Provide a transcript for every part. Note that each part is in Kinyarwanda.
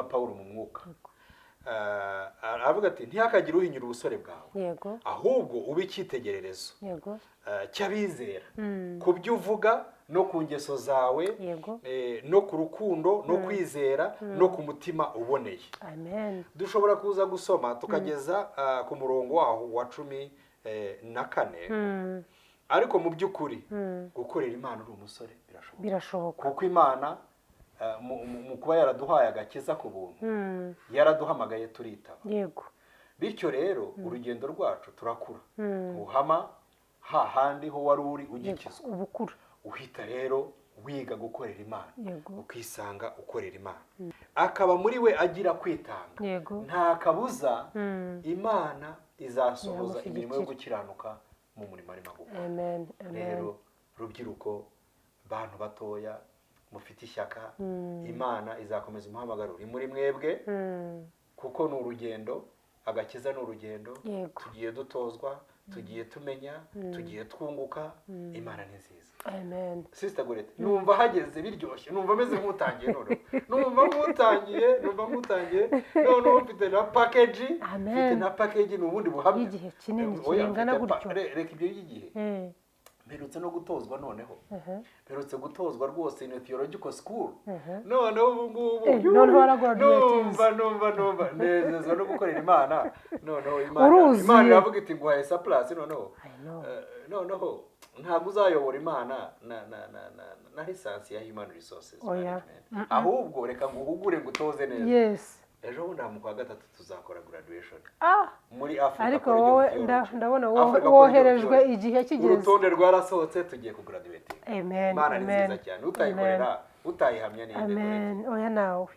Pawulo mu mwuka aravuga ati: "Ntihakagire uhinyura ubusore bwawe, ahubwo ube icyitegererezo cy'abizera ku byo uvuga no ku ngeso zawe, no ku rukundo no kwizera no ku mutima uboneye." Amen. Dushobora kuza gusoma tukageza ku murongo waho wa 14. Ariko mu by'ukuri gukorera Imana uri umusore birashoboka, Birashoboka. kuko Imana mu kuba yaraduhaye agakiza ku buntu, yaraduhamagaye turitaba. Bityo rero urugendo rwacu turakura, uhama hahandi ho wari uri ugikizwa. Ubukura. Uhita rero wiga gukorera Imana, ukisanga ukorera Imana, akaba muri we agira kwitanga, nta kabuza Imana izasohoza imirimo yo gukiranuka mu murimo arimo gukora. Amen, amen. Rero rubyiruko, bantu batoya mufite ishyaka, Imana izakomeza umuhamagaro uri muri mwebwe, kuko ni urugendo, agakiza ni urugendo. Tugiye dutozwa, tugiye tumenya, tugiye twunguka. Imana ni nziza. Amen. Sister Gorete, numva hageze biryoshye, numva ameze nk'utangiye noneho, numva nk'utangiye noneho, mfite na package. Amen. Mfite na package, ni ubundi buhamya Y'igihe kinini Oya, kingana mfite gutyo. Reka ibyo by'igihe. Mperutse no gutozwa noneho, mperutse gutozwa rwose in theological school. Noneho ubu ngubu Noneho waragraduatinze. Numva nezezwa no gukorera Imana noneho. Imana, Uruzuye. Imana iravuga iti: "Nguhaye surplus noneho." I know. Noneho ntabwo uzayobora Imana na licence ya human resources Oya. management, ahubwo reka nguhugure, ngutoze neza. Ejo bundi aha mu kwa gatatu tuzakora graduation muri Africa Ariko College of wowe Theology. ndabona Africa College of woherejwe Theology. igihe kigeze. Urutonde rwarasohotse, tugiye kugraduating. Amen. Imana ni Amen. nziza cyane. Utayikorera, utayihamya ni inde? Amen. Oya nawe.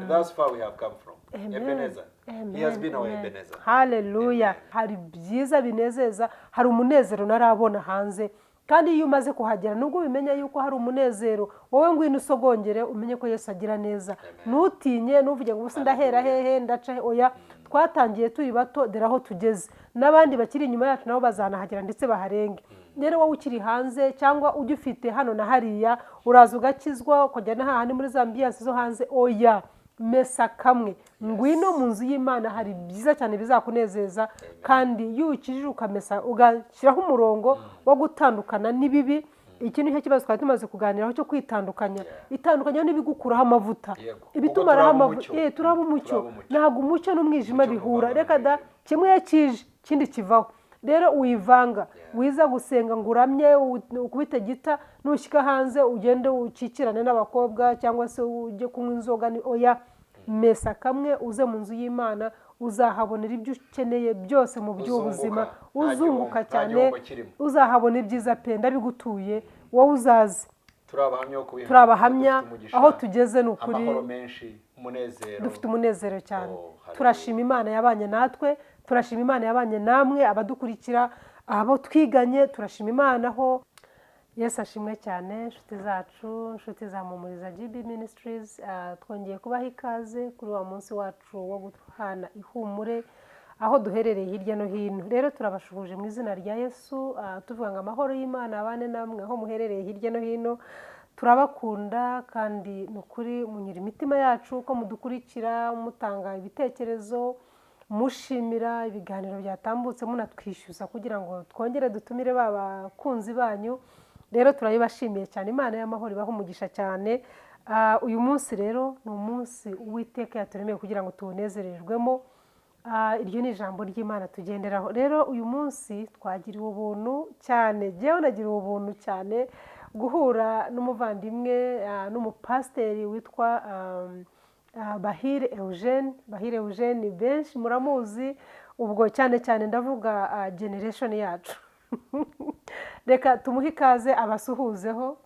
That's far we have come from. Amen. Ebenezer. Amen. He has been our Amen. Ebenezer. Haleluya. Amen. Hari byiza binezeza, hari umunezero narabona hanze, kandi iyo umaze kuhagera nubwo ubimenya yuko hari umunezero, wowe ngwino usogongere umenye ko Yesu agira neza. Ntutinye, ntuvuge ngo ubuse ndahera hehe, ndaca he? Oya, twatangiye turi bato, dore aho tugeze, n'abandi bakiri inyuma yacu nabo bazanahagera ndetse baharenge. Rero wowe ukiri hanze cyangwa ugifite hano na hariya, uraza ugakizwa ukajya n'ahandi muri za ambiance zo hanze, oya, mesa kamwe, ngwino mu nzu y'Imana, hari byiza cyane bizakunezeza. Kandi iyo ukijije ukamesa, ugashyiraho umurongo wo gutandukana n'ibibi, iki nicyo kibazo twari tumaze kuganiraho cyo kwitandukanya. Itandukanya n'ibigukuraho amavuta, ibitumaraho Kuko turaba amavuta. umucyo. Turaba umucyo. Turaba umucyo. Ntabwo umucyo n'umwijima Umucyo bihura. ntuvanga Reka da. n'umwijima. Kimwe iyo kije ikindi kivaho. Rero uyivanga, wiza gusenga ngo uramye, ukubite gita, nushyika hanze ugende ukikirane n'abakobwa cyangwa se ujye kunywa inzoga, ni oya. Mesa kamwe uze mu nzu y'Imana, uzahabonera ibyo ukeneye byose mu by'ubuzima. Uzunguka. Uzunguka Nta cyane. gihombo kirimo. Uzahabona ibyiza pe, ndabigutuye, wowe uzaze. Turi abahamya bo kubihamya. Turi abahamya. Dufite umugisha, Aho tugeze ni ukuri. amahoro menshi, umunezero. Dufite umunezero cyane. Oh, hallelujah. Turashima Imana yabanye natwe, turashima Imana yabanye namwe abadukurikira, abo twiganye, turashima Imana aho. Yesu ashimwe cyane. Inshuti zacu, inshuti za Mumuriza GB Ministries, twongeye kubaha ikaze kuri wa munsi wacu wo guhana ihumure aho duherereye hirya no hino. Rero turabashuhuje mu izina rya Yesu, tuvuga ngo amahoro y'Imana abane namwe aho muherereye hirya no hino. Turabakunda kandi ni ukuri munyura imitima yacu uko mudukurikira, mutanga ibitekerezo, mushimira ibiganiro byatambutse, munatwishyuza kugira ngo twongere dutumire ba bakunzi banyu. Rero turabibashimiye cyane, Imana y'amahoro ibahe umugisha cyane. Uyu munsi rero ni umunsi Uwiteka yaturemeye kugira ngo tuwunezererwemo. Iryo ni ijambo ry'Imana tugenderaho. Rero uyu munsi twagiriwe ubuntu cyane, njyewe nagiriwe ubuntu cyane guhura n'umuvandimwe, n'umupasiteri witwa Bahire Eugene. Bahire Eugene benshi muramuzi, ubwo cyane cyane ndavuga generation yacu. Reka tumuhe ikaze abasuhuzeho.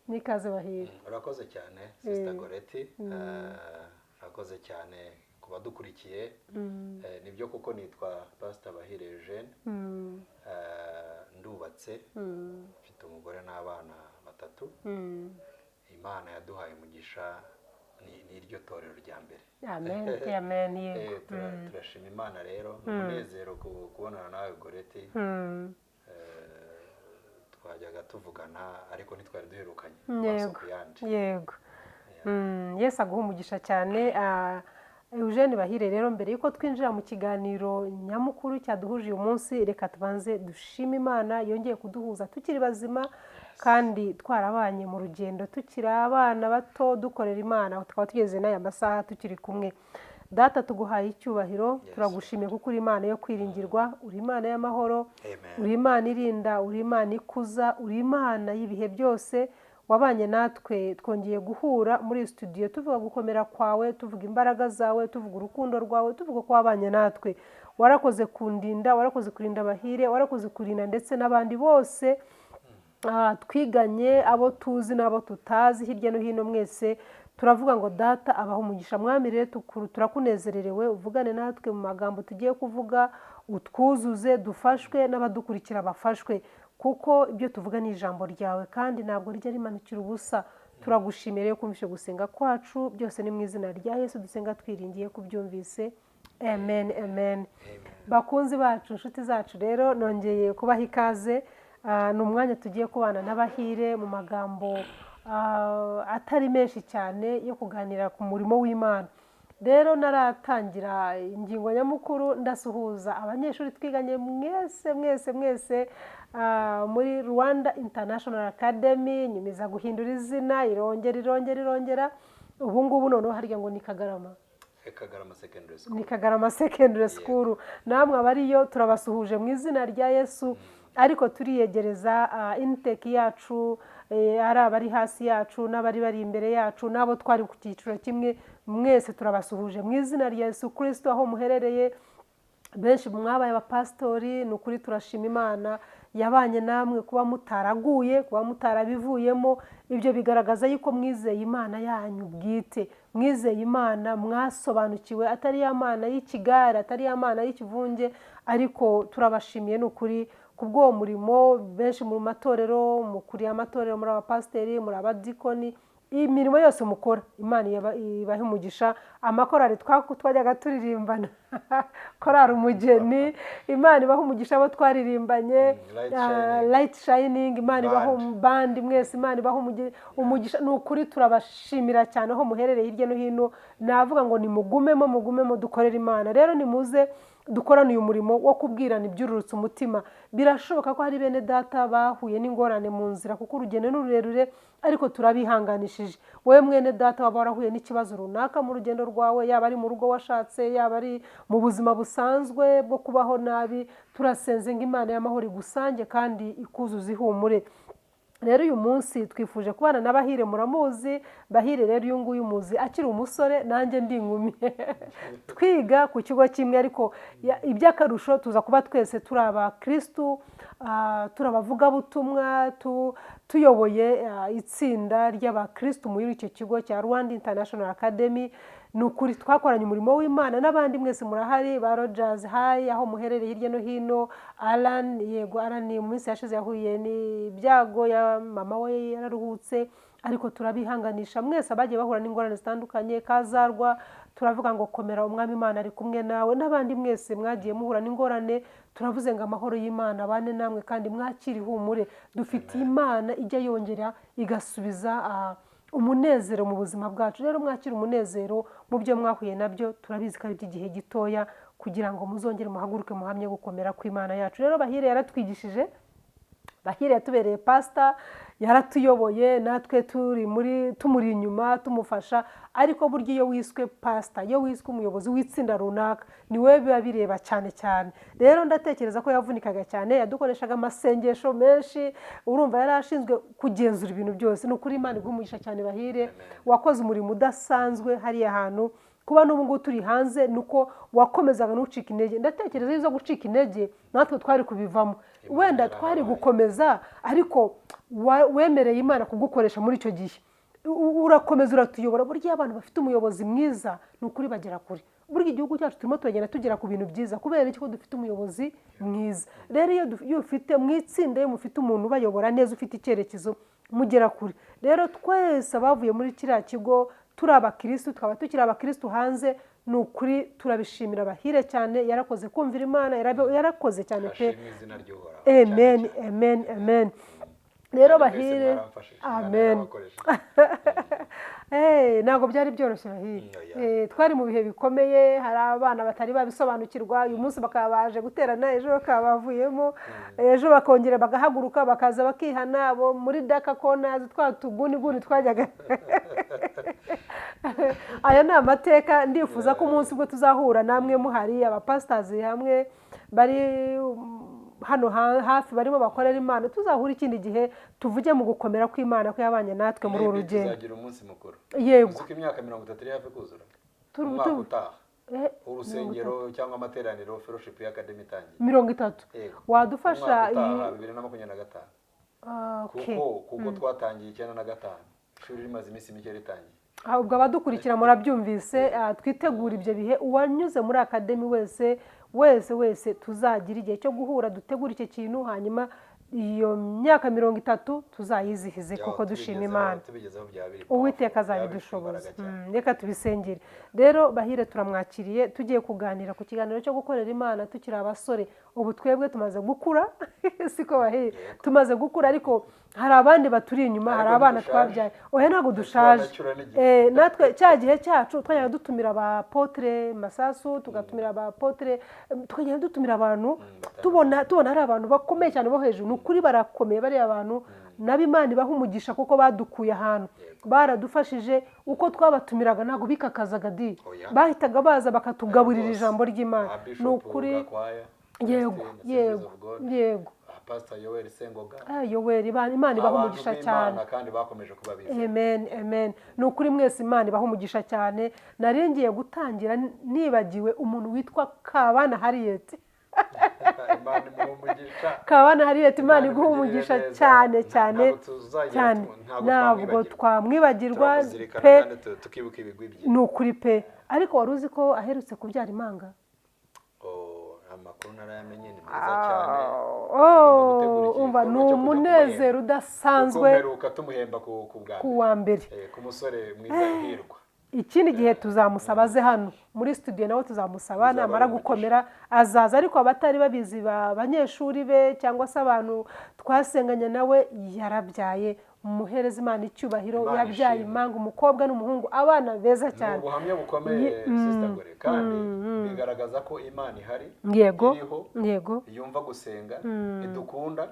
N'ikaze, Bahire. Urakoze cyane, Sister Goreti. Urakoze cyane ku badukurikiye. Nibyo kuko nitwa Pastor Bahire Eugene. Ndubatse, mfite umugore n'abana batatu. Imana yaduhaye umugisha, ni iryo torero rya mbere. Amen, amen, yego. Turashima Imana rero, ni umunezero kubonana nawe, Goreti. Twajyaga tuvugana ariko ntitwari duherukanye amaso ku yandi. Yesu aguha umugisha cyane. Eugene Bahire, rero mbere yuko twinjira mu kiganiro nyamukuru cyaduhuje uyu munsi, reka tubanze dushime Imana yongeye kuduhuza tukiri bazima kandi twarabanye mu rugendo tukiri abana bato dukorera Imana, tukaba tugeze n'aya masaha tukiri kumwe. Data, tuguhaye icyubahiro, turagushimiye kuko uri Imana yo kwiringirwa, uri Imana y'amahoro, uri Imana irinda, uri Imana ikuza, uri Imana y'ibihe byose. Wabanye natwe, twongeye guhura muri iyi studio tuvuga gukomera kwawe, tuvuga imbaraga zawe, tuvuga urukundo rwawe, tuvuga ko wabanye natwe. Warakoze kundinda, warakoze kurinda Bahire, warakoze kurinda ndetse n'abandi bose twiganye, abo tuzi n'abo tutazi hirya no hino, mwese turavuga ngo Data abaha umugisha. Mwami rero, turakunezererewe, uvugane natwe mu magambo tugiye kuvuga, utwuzuze, dufashwe, n'abadukurikira bafashwe, kuko ibyo tuvuga ni ijambo ryawe kandi ntabwo rijya rimanukira ubusa. Turagushimiye rero kumvishe gusenga kwacu. Byose ni mu izina rya Yesu dusenga twiringiye kubyumvise. Amen, amen. Bakunzi bacu, inshuti zacu, rero nongeye kubaha ikaze. Ni umwanya tugiye kubana n'Abahire mu magambo atari menshi cyane yo kuganira ku murimo w'Imana. Rero naratangira ingingo nyamukuru, ndasuhuza abanyeshuri twiganye mwese, mwese, mwese muri Rwanda International Academy. Nyumiza guhindura izina, irongera, irongera, irongera. Ubu ngubu noneho harya ngo ni Kagarama? Kagarama Secondary School. Ni Kagarama Secondary School. Namwe abariyo turabasuhuje mu izina rya Yesu. Ariko turiyegereza intake yacu, ari abari hasi yacu n'abari bari imbere yacu n'abo twari ku cyiciro kimwe, mwese turabasuhuje mu izina rya Yesu Kirisito aho muherereye. Benshi mwabaye abapasitori, ni ukuri turashima Imana yabanye namwe. Kuba mutaraguye, kuba mutarabivuyemo, ibyo bigaragaza yuko mwizeye Imana yanyu bwite, mwizeye Imana mwasobanukiwe, atari ya mana y'ikigare, atari ya mana y'ikivunge. Ariko turabashimiye ni ukuri kubw'uwo murimo. Benshi mu matorero, mukuriye amatorero, muri abapasiteri, muri abadikoni, imirimo yose mukora Imana ibahe umugisha. Amakorari twajyaga turirimbana, korari Umugeni, Imana ibahe umugisha. Abo twaririmbanye Light Light Shining, Imana ibahe Band. Bandi mwese, Imana ibahe umugisha. Ni ukuri turabashimira cyane aho muherereye hirya no hino. Navuga ngo nimugumemo, mugumemo dukorere Imana. Rero nimuze dukorane uyu murimo wo kubwirana ibyururutse umutima. Birashoboka ko hari bene data bahuye n'ingorane mu nzira, kuko urugendo ni rurerure, ariko turabihanganishije. Wowe mwene data waba warahuye n'ikibazo runaka mu rugendo rwawe, yaba ari mu rugo washatse, yaba ari mu buzima busanzwe bwo kubaho nabi, turasenze ngo Imana y'amahoro igusange kandi ikuzuze ihumure. Rero uyu munsi twifuje kubana na Bahire. Muramuzi Bahire rero, uyu nguyu muzi akiri umusore, nanjye ndi inkumi, twiga ku kigo kimwe. Ariko iby'akarusho tuza kuba twese turi abakirisitu, turi abavugabutumwa, tuyoboye itsinda ry'abakirisitu muri icyo kigo cya Rwanda International Academy. Ni ukuri twakoranye umurimo w'Imana. N'abandi mwese murahari, ba Rogers High aho muherereye hirya no hino. Alan, yego, Alan mu minsi yashize yahuye n'ibyago ya mama we, yararuhutse, ariko turabihanganisha mwese abagiye bahura n'ingorane zitandukanye. Kazarwa, turavuga ngo komera, Umwami Imana ari kumwe nawe. N'abandi mwese mwagiye muhura n'ingorane, turavuze ngo amahoro y'Imana abane namwe kandi mwakire ihumure. Dufite Imana ijya yongera igasubiza umunezero mu buzima bwacu. Rero mwakire umunezero mu byo mwahuye nabyo, turabizi ko ari iby'igihe gitoya kugira ngo muzongere muhaguruke muhamye gukomera kw'Imana yacu. Rero Bahire yaratwigishije, Bahire yatubereye pasita, yaratuyoboye, natwe turi muri tumuri inyuma tumufasha. Ariko burya iyo wiswe pasita, iyo wiswe umuyobozi w'itsinda runaka, ni wowe biba bireba cyane cyane. Rero ndatekereza ko yavunikaga cyane, yadukoreshaga amasengesho menshi, urumva yari ashinzwe kugenzura ibintu byose. Ni ukuri Imana iguhe umugisha cyane Bahire, wakoze umurimo udasanzwe hariya hantu. Kuba n'ubu ngubu turi hanze ni uko wakomezaga ntucike intege. Ndatekereza iyo uza gucika intege natwe twari kubivamo, wenda twari gukomeza, ariko wemereye Imana kugukoresha muri icyo gihe, urakomeza uratuyobora. Burya iyo abantu bafite umuyobozi mwiza, ni ukuri bagera kure. Burya igihugu cyacu turimo turagenda tugera ku bintu byiza kubera iki? Ko dufite umuyobozi mwiza. Rero iyo ufite mu itsinda, iyo mufite umuntu ubayobora neza, ufite icyerekezo, mugera kure. Rero twese abavuye muri kiriya kigo turi abakirisitu, tukaba tukiri abakirisitu hanze, ni ukuri turabishimira Bahire cyane. Yarakoze kumvira Imana, yarakoze cyane pe. Hashimwe izina ry'Uhoraho. Amen. Cyane cyane. Amen, amen. Rero Kandi mwese Bahire mwaramfashije, Imana amen. yarabakoresheje. Ntabwo byari byoroshye Bahire. Twari mu bihe bikomeye, hari abana batari babisobanukirwa, uyu munsi bakaba baje guterana, ejo bakaba bavuyemo, ejo bakongera bagahaguruka bakaza bakihana, bo muri daka konazi twa tuguniguni twajyaga. Aya ni amateka, ndifuza ko umunsi ubwo tuzahura namwe muhari, abapasitazi hamwe bari hano hafi barimo bakorera Imana, tuzahura ikindi gihe tuvuge mu gukomera kw'Imana ko yabanye natwe muri uru rugendo. Tuzagira umunsi mukuru. Yego. Uzi ko imyaka 30 iri hafi kuzura. Umwaka utaha. Urusengero cyangwa amateraniro Fellowship Academy itangiye. 30. Yego. Wadufasha umwaka utaha 2025. Kuko twatangiye 95. Ishuri rimaze iminsi mike ritangiye. Ubwo abadukurikira murabyumvise, twitegura ibyo bihe, uwanyuze muri academy wese wese wese tuzagira igihe cyo guhura dutegura icyo kintu, hanyuma iyo myaka 30 tuzayizihize kuko dushima Imana. Uwiteka azabidushoboza. Reka tubisengere. Rero Bahire turamwakiriye, tugiye kuganira ku kiganiro cyo gukorera Imana tukiri abasore. Ubu twebwe tumaze gukura, siko Bahire, tumaze gukura, ariko hari abandi baturi inyuma, hari abana twabyaye. Oya ntabwo dushaje. Natwe cya gihe cyacu twajyaga dutumira abapotre Masasu, tugatumira abapotre, tukagenda dutumira abantu, tubona ari abantu bakomeye cyane bo hejuru. Kuri barakomeye bariya abantu, nabo Imana ibaha umugisha kuko badukuye ahantu, baradufashije. Uko twabatumiraga ntabwo bikakazaga di, bahitaga baza bakatugaburira ijambo ry'Imana. Ni ukuri. Yego yego yego. Pastor Yoweri Sengoga. Yoweri, Imana ibaha umugisha cyane. Kandi bakomeje kuba bize. Amen, amen. Ni ukuri mwese Imana ibaha umugisha cyane. Naringiye gutangira nibagiwe umuntu witwa Kabana Harriet. Kabana Harriet, Imana iguha umugisha cyane cyane cyane. Ntabwo twamwibagirwa pe, ni ukuri pe. Ariko wari uzi ko aherutse kubyara impanga? Amakuru narayamenye, ni meza cyane. Umva ni umunezero udasanzwe. Tumuhemba ku wa mbere, ku musore mwiza uhirwa. Ikindi gihe tuzamusaba aze hano muri studio, nawe tuzamusaba namara gukomera azaza. Ariko abatari babizi abanyeshuri be cyangwa se abantu twasenganye nawe, yarabyaye. Muhereza Imana icyubahiro, yabyaye impanga, umukobwa n'umuhungu, abana beza cyane. Ni ubuhamya bukomeye Sister Gore, kandi bigaragaza ko Imana ihari, yego iriho, yego, yumva gusenga, idukunda,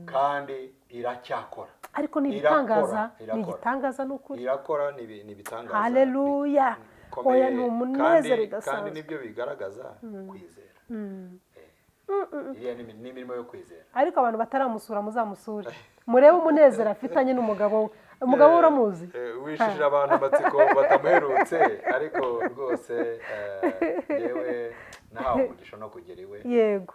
kandi iracyakora. Ariko ni ibitangaza, ni igitangaza n'ukuri. Irakora, ni ibitangaza. Haleluya. Oya ni umunezero udasanzwe. Kandi nibyo bigaragaza kwizera. Ni imirimo yo kwizera. Ariko abantu bataramusura muzamusure, murebe umunezero afitanye n'umugabo we. Umugabo we uramuzi? Wishije abantu amatsiko batamuherutse, ariko rwose yewe nahawe umugisha no kugera iwe. Yego.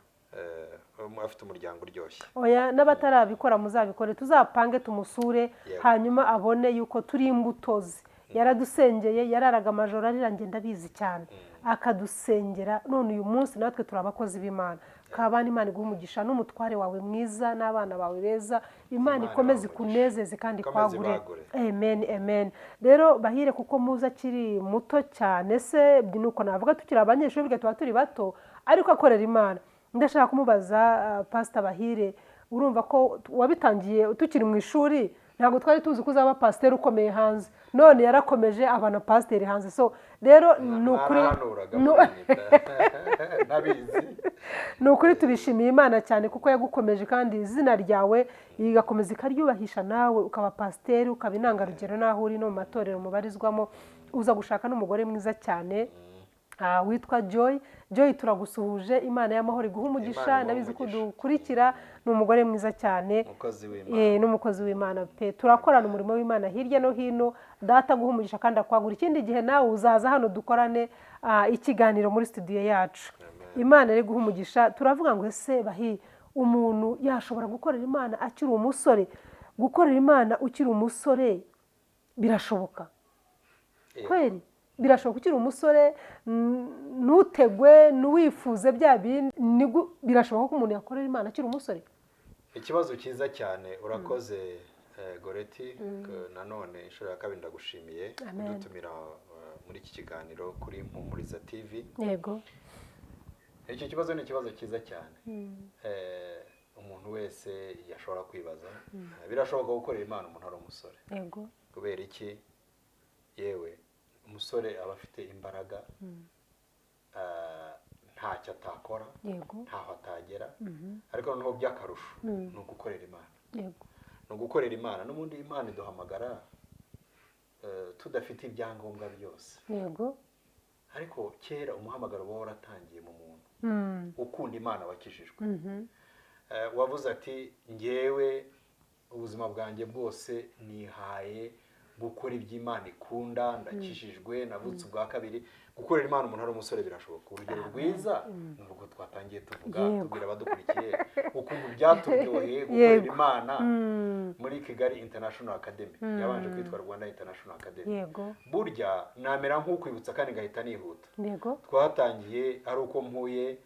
Afite umuryango uryoshye. Oya n'abatarabikora muzabikore, tuzapange tumusure, hanyuma abone yuko turi imbuto ze. Yaradusengeye, yararaga amajoro arira, ngenda abizi cyane, akadusengera. None uyu munsi natwe turi abakozi b'Imana. Kabana, Imana iguhe umugisha n'umutware wawe mwiza n'abana bawe beza. Imana ikomeze ikunezeze kandi ikwagure. Amen, amen. Rero Bahire, kuko muzi akiri muto cyane, se nuko navuga tukiri abanyeshuri burya tuba turi bato, ariko akorera Imana. Ndashaka kumubaza Pastor Bahire, urumva ko wabitangiye tukiri mu ishuri, ntabwo twari tuzi ko uzaba pasiteri ukomeye hanze, none yarakomeje abana pasiteri hanze. So rero ni ukuri, ni ukuri tubishimiye Imana cyane kuko yagukomeje, kandi izina ryawe igakomeza ikaryubahisha, nawe ukaba pasiteri, ukaba intangarugero n'aho uri no mu matorero mubarizwamo. Uza gushaka n'umugore mwiza cyane witwa Joy. Joy turagusuhuje, Imana y'amahoro iguha umugisha, ndabizi ko dukurikira, ni umugore mwiza cyane n'umukozi w'Imana pe. Turakorana umurimo w'Imana hirya no hino. Data guha umugisha kandi akwagura. Ikindi gihe nawe uzaza hano dukorane ikiganiro muri studio yacu. Imana iri guha umugisha. Turavuga ngo ese Bahi, umuntu yashobora gukorera Imana akiri umusore? Gukorera Imana ukiri umusore birashoboka kweri? Birashoboka ukiri umusore, ntutegwe, ntiwifuze bya bindi. Birashoboka ko umuntu yakorera Imana akiri umusore? Ikibazo cyiza cyane, urakoze Goreti. Nanone inshuro ya kabiri ndagushimiye kudutumira muri iki kiganiro kuri Mpumuriza TV. Yego. Icyo kibazo ni ikibazo cyiza cyane. Umuntu wese yashobora kwibaza, birashoboka gukorera Imana umuntu ari umusore? Yego. Kubera iki? Yewe, umusore aba afite imbaraga, ntacyo atakora, ntaho atagera, ariko noneho by'akarusho ni ugukorera Imana. Ni ugukorera Imana. N'ubundi Imana iduhamagara tudafite ibyangombwa byose. Ariko kera umuhamagaro uba waratangiye mu muntu ukunda Imana, wakijijwe. Wavuze ati: "Ngewe ubuzima bwanjye bwose nihaye gukora iby'Imana ikunda, ndakijijwe, navutse ubwa kabiri." Gukorera Imana umuntu ari umusore birashoboka. Urugero rwiza ni urwo twatangiye tuvuga, tubwira abadukurikiye ukuntu byaturyoheye gukorera Imana muri Kigali International Academy, yabanje kwitwa Rwanda International Academy. Burya namera nk'ukwibutsa kandi ngahita nihuta. Twatangiye ari uko mpuye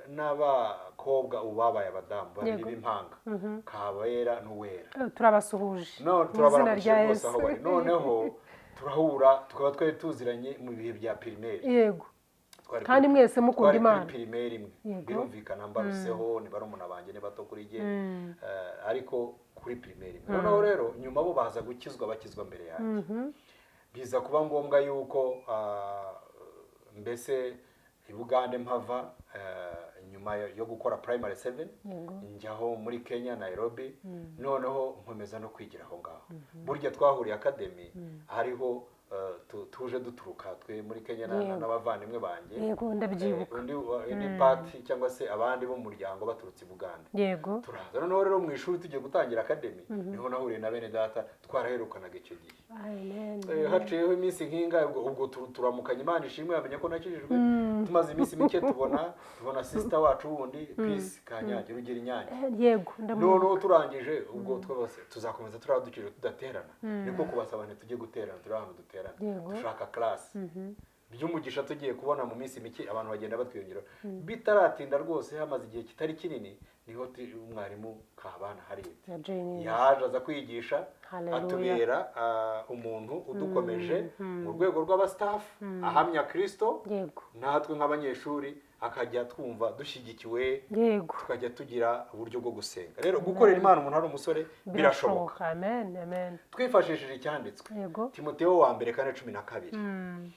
n'abakobwa ubu babaye abadamu babiri b'impanga, Kabera n'Uwera. Turabasuhuje No mu izina turabaramukije rya rwose Yesu. aho bari. Noneho turahura, tukaba twari tuziranye mu bihe bya primaire. Twari Kandi mwese mukunda twari Imana. kuri primaire imwe. Birumvikana mbaruseho, ni barumuna banjye, ni bato kuri jye, ariko kuri primaire imwe. Noneho rero nyuma bo baza gukizwa, bakizwa mbere yanjye. Biza kuba ngombwa yuko mbese i Bugande mpava nyuma yo gukora primary 7, njyaho muri Kenya, Nairobi. Noneho nkomeza no kwigira aho ngaho. Burya twahuriye academy hariho tuje duturuka twe muri Kenya n'abavandimwe banjye. Yego, ndabyibuka. Undi party cyangwa se abandi bo mu muryango baturutse i Bugande. Turaza noneho rero mu ishuri tugiye gutangira academy, niho nahuriye na bene data twaraherukanaga icyo gihe. Amen. Haciyeho iminsi nk'ingahe, ubwo turamukanya, Imana ishimwe, bamenya ko nakijijwe. Tumaze iminsi mike tubona sister wacu wundi, Peace Kanyange, Rugero Inyange. Yego, ndamuzi. Noneho turangije ubwo twose tuzakomeza turadukije tudaterana, niko kubasaba nti tujye guterana, turi ahantu duterana, dushaka class by'umugisha. Tugiye kubona mu minsi mike abantu bagenda batwiyongera. Bitaratinda rwose, hamaze igihe kitari kinini, niho umwarimu Kabana Harriet Ya Jane. yaje aza kwigisha. Hallelujah. Atubera umuntu udukomeje mu rwego rw'abastaff, ahamya Kristo. Natwe nk'abanyeshuri akajya twumva dushyigikiwe, tukajya tugira uburyo bwo gusenga. Rero gukorera Imana umuntu ari umusore birashoboka. Amen, amen. Twifashishije icyanditswe Timoteyo wa mbere 4:12,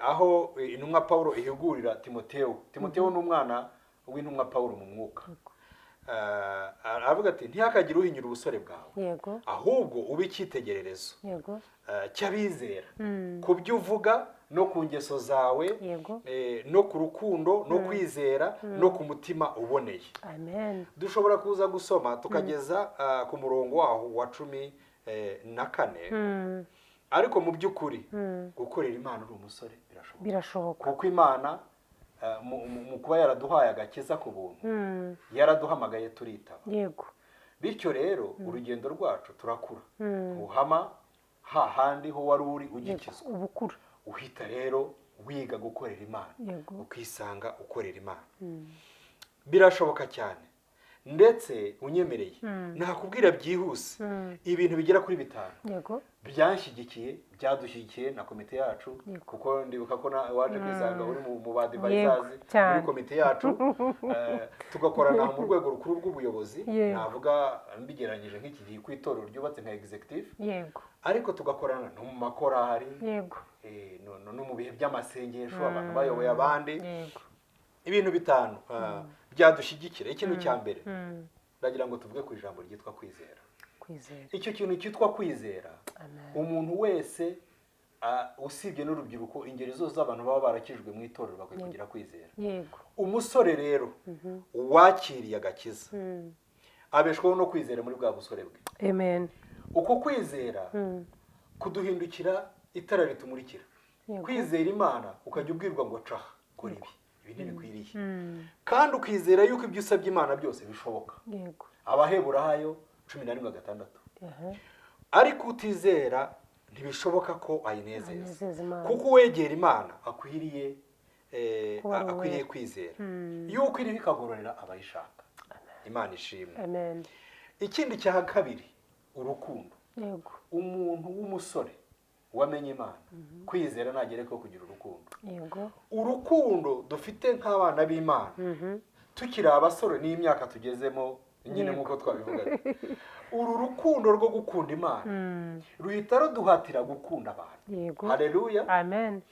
aho intumwa Paulo ihugurira Timoteyo. Timoteyo ni umwana w'intumwa Paulo mu mwuka. Aravuga ati: "Ntihakagire uhinyura ubusore bwawe, ahubwo ube icyitegererezo cy'abizera ku byo uvuga no ku ngeso zawe, no ku rukundo no kwizera no ku mutima uboneye." Amen. Dushobora kuza gusoma tukageza ku murongo waho wa 14. Ariko mu by'ukuri gukorera Imana uri umusore birashoboka, Birashoboka. kuko Imana mu kuba yaraduhaye agakiza ku buntu, yaraduhamagaye turitaba. Bityo rero urugendo rwacu turakura, uhama hahandi ho wari uri ugikizwa. Ubukura. Uhita rero wiga gukorera Imana, ukisanga ukorera Imana. Birashoboka cyane. Ndetse unyemereye nakubwira byihuse ibintu bigera kuri 5 byanshyigikiye, byadushyigikiye na komite yacu, kuko ndibuka ko waje kwisanga uri mu ba advisors muri komite yacu, tugakorana mu rwego rukuru rw'ubuyobozi. Navuga mbigereranyije nk'iki gihe ku itorero ryubatse nka executive, ariko tugakorana no mu makorari, no mu bihe by'amasengesho, abantu bayoboye abandi. Ibintu 5 byadushyigikira. Ikintu cya mbere, ndagira ngo tuvuge ku ijambo ryitwa kwizera. Kwizera. Icyo kintu cyitwa kwizera, Amen. umuntu wese, usibye n'urubyiruko, ingeri zose z'abantu baba barakijwe mu itorero bakwiye kugira kwizera. Umusore rero wakiriye agakiza abeshwaho no kwizera muri bwa busore bwe. Amen. Uko kwizera kuduhindukira itara ritumurikira. Kwizera Imana, ukajya ubwirwa ngo caha, kora ibi, ibi ntibikwiriye, kandi ukizera yuko ibyo usabye Imana byose bishoboka. Abaheburayo 11:6. Ariko utizera ntibishoboka ko ayinezeza, Anezeza Imana. kuko uwegera Imana akwiriye Kuba ari akwiriye uwera. kwizera yuko iriho ikagororera abayishaka. Imana ishimwe. Amen. Ikindi cya kabiri, urukundo. Umuntu w'umusore wamenye Imana, kwizera nagere ko kugira urukundo. Urukundo dufite nk'abana b'Imana tukiri abasore n'imyaka tugezemo. Nyine nk'uko twabivugaga, uru rukundo rwo gukunda Imana ruhita ruduhatira gukunda abantu. Haleluya. Amen.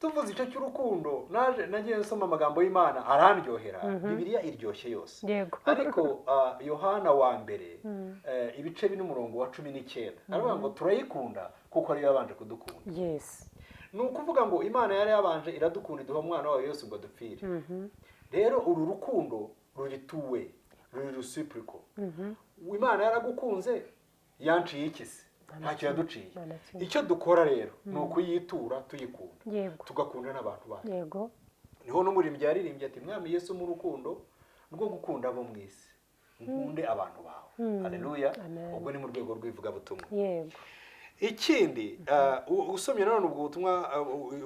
Tuvuze icyo cy'urukundo, naje nagiye nsoma amagambo y'Imana arandyohera. Bibiliya iryoshye yose. Ariko Yohana wa mbere, ibice 4 umurongo wa 19, aravuga ngo turayikunda kuko ariyo yabanje kudukunda. Ni ukuvuga ngo Imana yari yabanje iradukunda, iduha umwana wayo Yesu ngo adupfire. Rero uru rukundo ruri tuwe, ruri réciproque. Imana yaragukunze, yanciye iki se? Ntacyo yaduciye. Nta na kimwe. Icyo dukora rero ni ukuyitura tuyikunda, tugakunda n'abantu bayo. Niho n'umuririmbyi yaririmbye ati: "Mwami Yesu, mu rukundo rwo gukunda abo mu isi, nkunde abantu bawe." Haleluya. Amen. Ubwo ni mu rwego rw'ivugabutumwa. Ikindi, usomye nanone ubwo butumwa,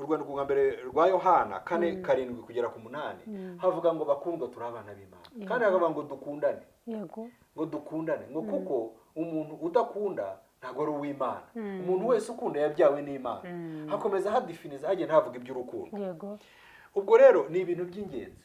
urwandiko rwa mbere rwa Yohana 4:7-8, havuga ngo: "Bakundwa, turi abana b'Imana." Kandi hakavuga ngo dukundane. Ngo dukundane, ngo kuko umuntu udakunda ntabwo ari uw'Imana, umuntu wese ukunda yabyawe n'Imana. Hakomeza hadefiniza, hagenda havuga iby'urukundo. Ubwo rero ni ibintu by'ingenzi.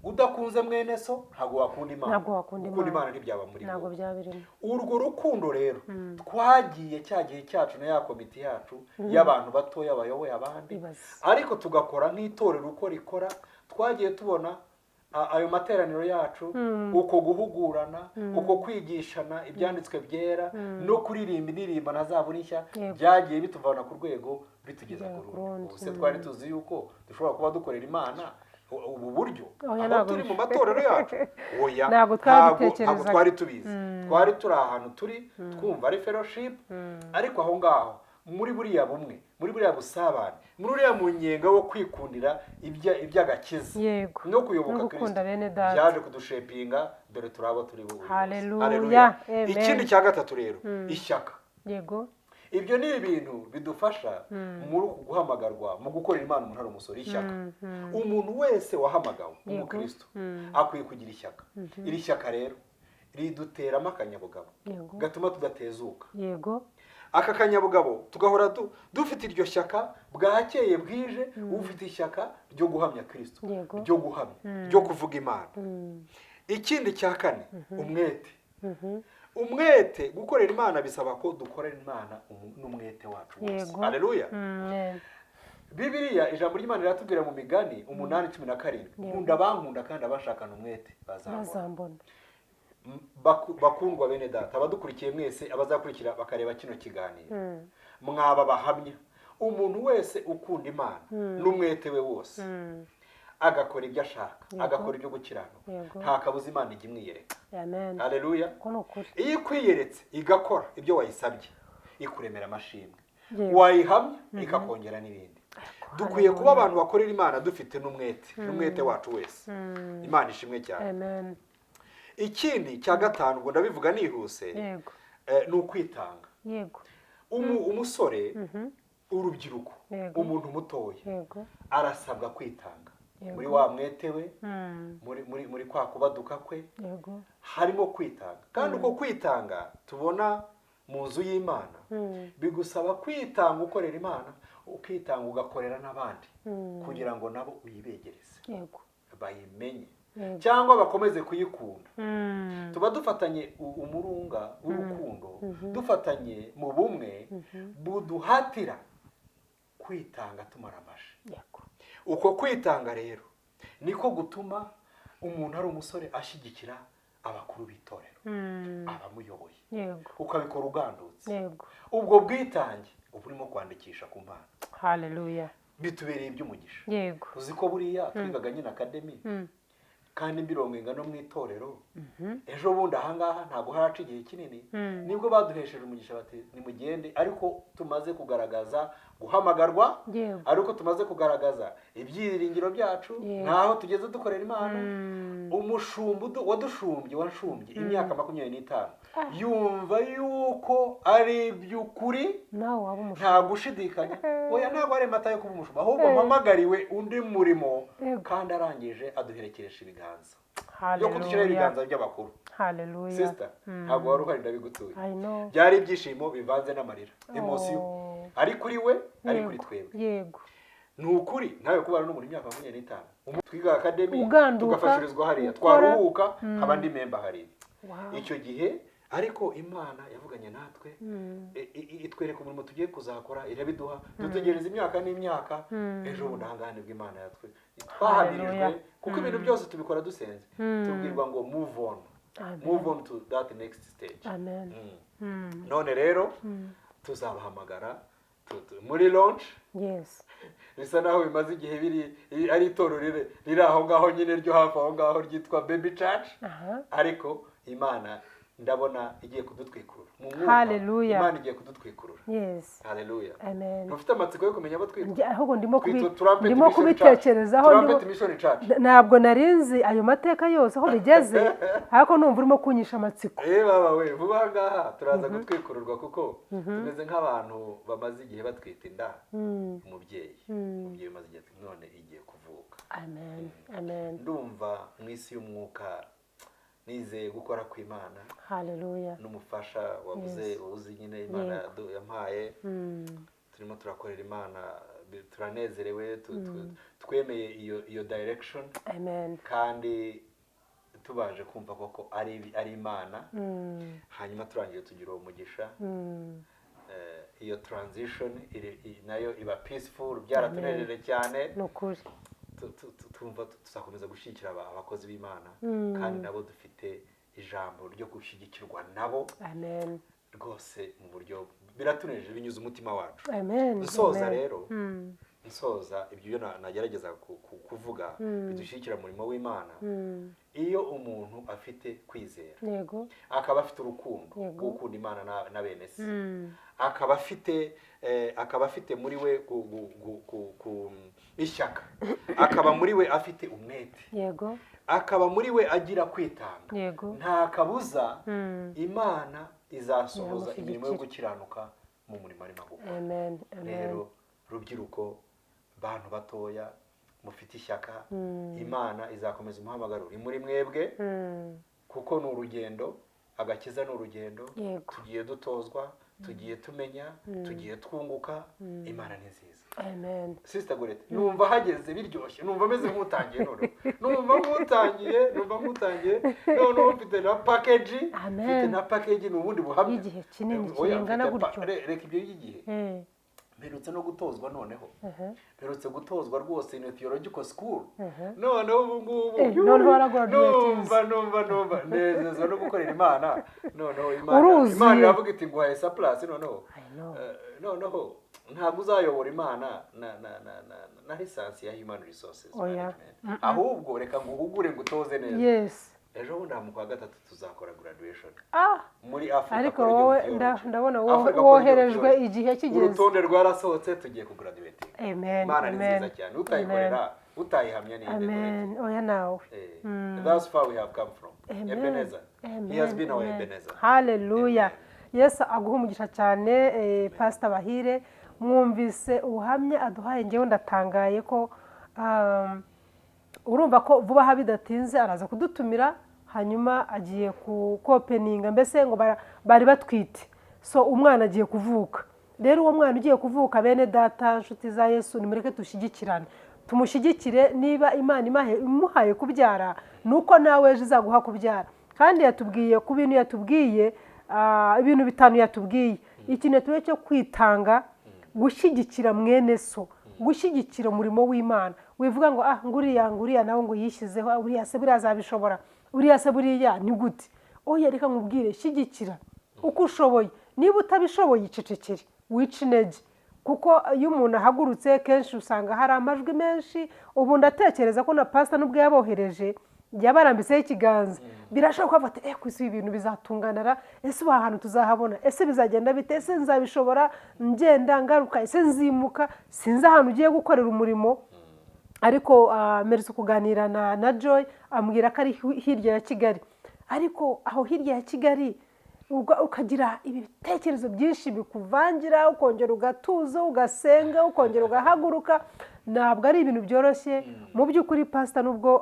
Udakunze mwene so ntabwo wakunda Imana. Ntabwo wakunda Gukunda Imana. Imana ntibyaba muri Ntabwo wowe. byaba birimo. Urwo rukundo rero twagiye cya gihe cyacu na ya komite yacu y'abantu batoya bayoboye abandi, Ibaze. ariko tugakora nk'itorero uko rikora, twagiye tubona ayo materaniro yacu, uko guhugurana, uko kwigishana ibyanditswe byera no kuririmba indirimbo na zaburi nshya, byagiye bituvana ku rwego bitugeza ku Ku rundi. rundi. Ubu se twari tuzi yuko dushobora kuba dukorera Imana ubu buryo Oya, aho ntabwo turi mu matorero yacu? Oya, Ntabwo ntabwo twabitekerezaga. twari tubizi. Twari turi ahantu turi twumva ari fellowship, ariko aho ngaho muri buriya bumwe, muri buriya busabane, muri uriya munyenga wo kwikundira iby'agakiza no kuyoboka No gukunda Kristo, bene data. byaje kudushapinga. Dore turi abo turi uyu munsi. Haleluya. Haleluya. Amen. Ikindi cya gatatu rero, ishyaka. Ibyo ni ibintu bidufasha muri uku guhamagarwa mu gukorera Imana. Umuntu ari umusore, ishyaka. Umuntu wese wahamagawe, umukristo, akwiye kugira ishyaka. Iri shyaka rero riduteramo akanyabugabo gatuma tudatezuka. Aka kanyabugabo tugahora dufite iryo shyaka, bwakeye bwije ufite ishyaka ryo guhamya Kristo, ryo guhamya, ryo kuvuga Imana. Ikindi cya kane, umwete. Umwete, gukorera Imana bisaba ko dukorera Imana n'umwete wacu wose. Haleluya. Amen. Bibiliya, ijambo ry'Imana riratubwira mu Migani 8:17: "Nkunda abankunda, kandi abashakana umwete bazambona." Bazambona. Bakundwa bene data, abadukurikiye mwese, abazakurikira bakareba kino kiganiro, mwaba bahamya. Umuntu wese ukunda Imana n'umwete we wose, agakora ibyo ashaka, agakora ibyo gukiranuka, nta kabuza Imana ijya imwiyereka. Amen. Haleluya. Ko ni ukuri. Iyo ikwiyeretse, igakora ibyo wayisabye, ikuremera amashimwe. Wayihamya, ikakongera n'ibindi. Dukwiye kuba abantu bakorera Imana dufite n'umwete, n'umwete wacu wese. Imana ishimwe cyane. Amen. Ikindi cya gatanu, ubwo ndabivuga nihuse, ni ukwitanga. Umusore, urubyiruko, umuntu mutoya arasabwa kwitanga muri wa mwete we, muri kwa kubaduka kwe, harimo kwitanga. Kandi uko kwitanga tubona mu nzu y'Imana, bigusaba kwitanga ukorera Imana, ukitanga ugakorera n'abandi, kugira ngo nabo uyibegereze, bayimenye cyangwa bakomeze kuyikunda. Tuba dufatanye umurunga w'urukundo, dufatanye mu bumwe buduhatira kwitanga tumara amashi. Uko kwitanga rero niko gutuma umuntu ari umusore ashyigikira abakuru b'itorero, abamuyoboye, ukabikora ugandutse. Ubwo bwitange uba urimo kwandikisha ku Mana. Haleluya. Bitubereye iby'umugisha. Uzi ko buriya twigaga nyine academy, kandi mbirongo ingano mu itorero, ejo bundi ahangaha ntabwo haraca igihe kinini, nibwo baduhesheje umugisha bati: "Nimugende," ariko tumaze kugaragaza guhamagarwa, ariko tumaze kugaragaza ibyiringiro byacu, ntaho tugeze dukorera Imana. Umushumba wadushumbye, wanshumbye imyaka 25, yumva yuko ari iby'ukuri, Nawe waba umushumba. nta gushidikanya. Oya, ntabwo ari amata yo kuba umushumba, ahubwo mpamagariwe undi murimo. Kandi arangije aduherekeresha ibiganza byo kudushyiraho Haleluya. ibiganza by'abakuru. Haleluya. Sister, ntabwo wari uhari, ndabigutuye. I know. Byari ibyishimo bivanze n'amarira, émotion, Oh. ari kuri we, ari kuri twebwe. Ni ukuri nawe kubana n'umuntu imyaka 25, twiga academy, Uganduka, tugafashirizwa hariya, ukora. Twaruhuka nkaba ndi member hariya. Icyo gihe ariko Imana yavuganye natwe, itwereka umurimo tugiye kuzakora, irabiduha, dutegereza imyaka n'imyaka. Ejo bundi ahangaha nibwo Imana yatwe twahamirijwe, Hallelujah. kuko ibintu byose tubikora dusenze, tubwirwa ngo move on, Amen. move on to that next stage. Amen. None rero tuzabahamagara muri launch. Bisa naho bimaze igihe biri ari itorero riri aho ngaho nyine, ryo hafi aho ngaho, ryitwa Baby Church. Ariko Imana ndabona igiye kudutwikurura mu mwuka. Hallelujah. Imana igiye kudutwikurura. Haleluya. Amen. Ntufite amatsiko yo kumenya abo twitwa? Njye ahubwo ndimo Twitwa Trumpet ndimo Mission Church. kubitekerezaho. Trumpet Mission Church. Ntabwo narinzi ayo mateka yose aho bigeze, ariko numva urimo kunyisha amatsiko. Eh baba we, vuba aha ngaha turaza gutwikururwa, kuko tumeze nk'abantu bamaze igihe batwita inda. Umubyeyi umaze igihe, none igiye kuvuka. Amen, amen. Ndumva mu isi y'umwuka nizeye gukora kw'Imana Haleluya. n'umufasha wabuze uzi nyine Imana yampaye. Turimo turakorera Imana, turanezerewe, twemeye iyo direction Amen. kandi tubanje kumva koko ari Imana. Hanyuma turangije tugira uwo mugisha. Iyo transition nayo iba peaceful, byaratunejeje cyane. Ni ukuri. Tumva tuzakomeza gushyigikira abakozi b'Imana, kandi nabo dufite ijambo ryo gushyigikirwa nabo Amen. rwose mu buryo biratunejeje, binyuze umutima wacu. Amen. Nsoza Amen. rero, nsoza ibyo nagerageza kuvuga bidushyigikira umurimo w'Imana. Iyo umuntu afite kwizera, akaba afite urukundo rwo gukunda Imana na bene se, akaba afite muri we ishyaka, akaba muri we afite umwete, akaba muri we agira kwitanga, nta kabuza Imana izasohoza imirimo yo Iramushyigikira. gukiranuka mu murimo arimo gukora. Amen, amen. Rero rubyiruko, bantu batoya mufite ishyaka, Imana izakomeza umuhamagaro uri muri mwebwe, kuko ni urugendo, agakiza ni urugendo. Tugiye dutozwa, tugiye tumenya, tugiye twunguka. Imana ni nziza. Amen. Sister Gorete, numva hageze biryoshye, numva meze nk'utangiye noneho, numva nk'utangiye noneho, mfite na package. Amen. Mfite na package, ni ubundi buhamya Y'igihe kinini Oya, kingana mfite gutyo. Reka ibyo by'igihe. Mperutse no gutozwa noneho, mperutse gutozwa rwose in theological school. Noneho ubu ngubu Noneho waragraduatinze. Numva nezezwa no gukorera Imana. Noneho Imana, Uruzuye. Imana iravuga iti nguhaye surplus noneho. I know. Noneho ntabwo uzayobora Imana na licence ya human resources Oya. management, ahubwo reka nguhugure, ngutoze neza. Ejo bundi aha mu kwa gatatu tuzakora graduation muri Africa Ariko College of wowe Theology. ndabona Africa College of woherejwe Theology. igihe kigeze. Urutonde rwarasohotse, tugiye kugraduating. Amen. Imana ni Amen. nziza cyane. Utayikorera, utayihamya ni inde? Amen. Oya nawe. That's far we have come from. Amen. Ebenezer. Amen. He has been our Amen. Ebenezer. Haleluya. Yesu aguha umugisha cyane, Pastor Bahire. Mwumvise ubuhamya aduhaye, ngewe ndatangaye ko urumva ko vuba aha bidatinze araza kudutumira. Hanyuma agiye kopeninga, mbese ngo bari batwite, so umwana agiye kuvuka. Rero uwo mwana ugiye kuvuka, bene data, inshuti za Yesu, nimureke dushyigikirane, tumushyigikire. Niba Imana imuhaye kubyara, ni uko nawe ejo izaguha kubyara. Kandi yatubwiye ku bintu yatubwiye, ibintu bitanu yatubwiye. Ikintu yatubwiye cyo kwitanga, gushyigikira mwene so, gushyigikira umurimo w'Imana. Wivuga ngo ah, nguriya, nguriya nawe ngo yishyizeho, ah, uriya se buriya azabishobora, uriya se buriya ni gute? Oya, reka nkubwire, shyigikira uko ushoboye. Niba utabishoboye, icecekere, wice intege, kuko iyo umuntu ahagurutse kenshi usanga hari amajwi menshi. Ubu ndatekereza ko na pasita nubwo yabohereje, yabarambitseho ikiganza, birashoboka ko bafata ku isi ibintu bizatunganara. Ese ubu aha hantu tuzahabona? Ese bizagenda bite? Ese nzabishobora ngenda ngaruka? Ese nzimuka? Sinzi ahantu ugiye gukorera umurimo, ariko mperutse kuganira na Joy, ambwira ko ari hirya ya Kigali. Ariko aho hirya ya Kigali ukagira ibitekerezo byinshi bikuvangira, ukongera ugatuza, ugasenga, ukongera ugahaguruka. Ntabwo ari ibintu byoroshye mu by'ukuri, pasita. Nubwo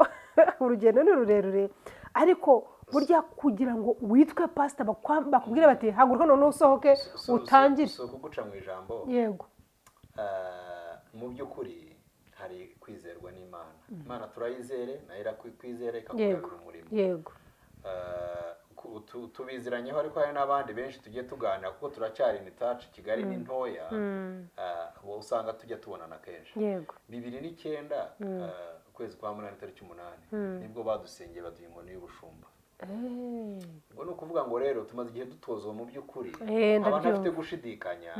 urugendo ni rurerure, ariko burya kugira ngo witwe pasita, bakubwire bati haguruka noneho usohoke utangire. Si ukuguca mu ijambo. Yego. Mu by'ukuri Hari kwizerwa n'Imana. Imana turayizere, nayo irakwizera, ikakugabira umurimo. Tubiziranyeho, ariko hari n'abandi benshi tugiye tuganira, kuko turacyari in touch. Kigali ni ntoya, usanga tujya tubonana kenshi. 2009, ukwezi kwa munani, tariki 8, nibwo badusengeye, baduha inkoni y'ubushumba. Ubwo ni ukuvuga ngo rero tumaze igihe dutozwa mu by'ukuri, nkaba ntafite gushidikanya,